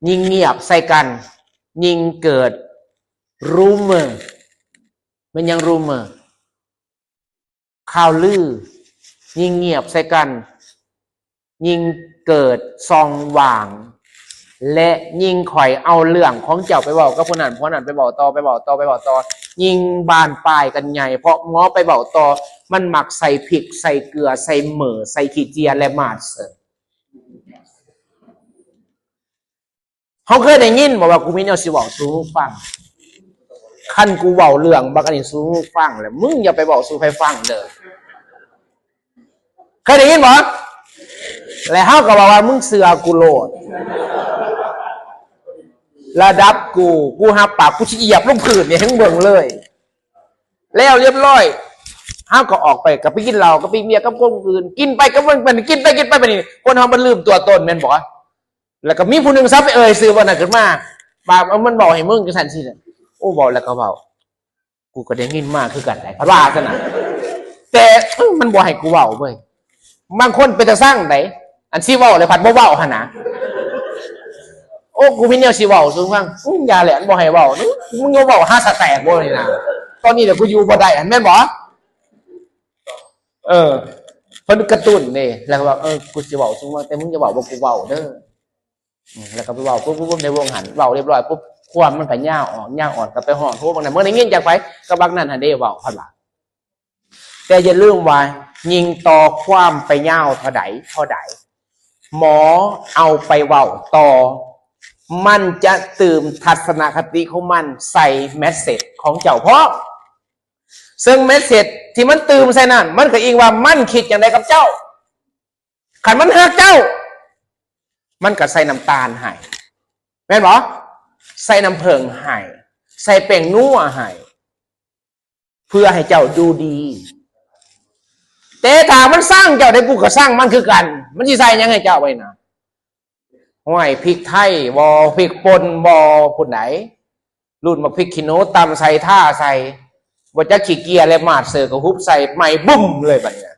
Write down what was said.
ຍິ່ງງຽບໃສ່ກັນ ຍິ່ງເກີດ rumor ແມ່ນຫຍັງ rumor? ຂ່າວລື. ຍິ່ງງຽບໃສ່ກັນ ຍິ່ງເກີດຊ່ອງຫວ່າງ ແລະ ຍິ່ງຂ້ອຍເອົາເລື່ອງຂອງເຈົ້າໄປເວົ້າກັບຜູ້ນັ້ນ ຜູ້ນັ້ນໄປເວົ້າຕໍ່ ໄປເວົ້າຕໍ່ ໄປເວົ້າຕໍ່ ຍິ່ງບານປາຍກັນໃຫຍ່ ເພາະໝໍໄປເວົ້າຕໍ່ ມັນມັກໃສ່ພິກ ໃສ່ເກືອ ໃສ່ເໝີ່ ໃສ່ຂີ້ເຈຍ ແລະ ໝາດເສີ. ເຮົາເຄີຍໄດ້ຍິນບໍ່ວ່າ ກູມີແນວຊິເວົ້າສູ່ມຶງຟັງ? ຄັນກູເວົ້າເລື່ອງບັກອັນນີ້ສູ່ມຶງຟັງແລ້ວ ມຶງຢ່າໄປເວົ້າສູ່ໃຜຟັງເດີ້. ເຄີຍໄດ້ຍິນບໍ່? ແລ້ວເຮົາກໍບອກວ່າ ມຶງເຊື່ອກູໂລດ ລະດັບກູ ກູຮັບປາກ ກູຊິຢຽບລົງພື້ນນີ້ໃຫ້ມຶງເບິ່ງເລີຍ. ແລ້ວລຽບຮ້ອຍ ເຮົາກໍອອກໄປ ກໍໄປກິນເຫຼົ້າ ກໍໄປເບຍກັບຄົນອື່ນ ກິນໄປກັບມັນ ກິນໄປກິນໄປ ບາດນີ້ຄົນເຮົາມັນລືມຕົວຕົນແມ່ນບໍ່? ແລ້ວກໍມີຜູ້ໜຶ່ງຊະໄປເອີ່ຍຊື່ບໍ່ນັ້ນຂຶ້ນມາ ວ່າມັນເວົ້າໃຫ້ມຶງຈັ່ງຊັ້ນຊີ້ນະ. ໂອ້ ເວົ້າແລ້ວກໍເວົ້າ ກູກໍໄດ້ຍິນມາຄືກັນໄດ໋ ເພິ່ນວ່າຊັ້ນນະ ແຕ່ ເອີ ມັນບໍ່ໃຫ້ກູເວົ້າເວີຍ. ບາງຄົນເປັນຕາຊັງໃດ໋ ອັນຊິເວົ້າແລ້ວພັດບໍ່ເວົ້າຫັ້ນນະ. ໂອ້ ກູມີແນວຊິເວົ້າສູ່ຟັງ. ອື ຢ່າແຫຼະ ມັນບໍ່ໃຫ້ເວົ້າ. ມຶງ ມຶງເວົ້າຫາສະແຕກບໍ່ນີ້ນະ ຕອນນີ້ແຫຼະ ກູຢູ່ບໍ່ໄດ້ຫັ້ນ ແມ່ນບໍ່? ເອີ ເພິ່ນກະຕຸ້ນເດ້ ແລ້ວກໍວ່າ ເອີ ກູຊິເວົ້າສູ່ຟັງ ແຕ່ມຶງຢ່າເວົ້າວ່າກູເວົ້າເດີ້. ອືມ ແລ້ວກໍໄປເວົ້າປຸບໆໆ ໃນວົງຫັ້ນ ເວົ້າລຽບຮ້ອຍປຸບ ຄວາມມັນກໍຍາວອອກ ຍາວອອກ ກໍໄປຮ້ອງໂທ ບັກນັ້ນ ເມື່ອໄດ້ຍິນຈາກໃຜ ກໍບັກນັ້ນຫັ້ນເດ້ເວົ້າ ເພິ່ນວ່າ. ແຕ່ຢ່າລືມວ່າ ຍິ່ງຕໍ່ຄວາມໄປຍາວເທົ່າໃດ ເທົ່າໃດ ໝໍເອົາໄປເວົ້າຕໍ່ ມັນຈະຕື່ມທັດສະນະຄະຕິຂອງມັນໃສ່ແມັດເຊັດຂອງເຈົ້າພ້ອມ. ເຊິ່ງແມັດເຊັດທີ່ມັນຕື່ມໃສ່ນັ້ນ ມັນກໍອີງວ່າມັນຄິດຈັ່ງໃດກັບເຈົ້າ. ຄັນມັນຮັກເຈົ້າ ມັນກໍໃສ່ນ້ຳຕານໃຫ້ ແມ່ນບໍ່? ໃສ່ນ້ຳເຜິ້ງໃຫ້ ໃສ່ແປ້ງນົວໃຫ້ ເພື່ອໃຫ້ເຈົ້າຢູ່ດີ. ແຕ່ຖ້າມັນຊັງເຈົ້າໄດ໋ ກູກໍຊັງມັນຄືກັນ ມັນຊິໃສ່ຫຍັງໃຫ້ເຈົ້າໄວ້ນະ? ຫ້ວຍ ພິກໄທບໍ່ ພິກປົ່ນບໍ່ ພຸ້ນໃດ ລຸ້ນບັກພິກຂີ້ໜູ ຕຳໃສ່ ທາໃສ່ ບໍ່ຈັກຂີ້ເກຍ ແລະ ມາດເສີກະຫຸບໃສ່ ໄໝ້ບຶ້ມເລີຍບັດນີ້.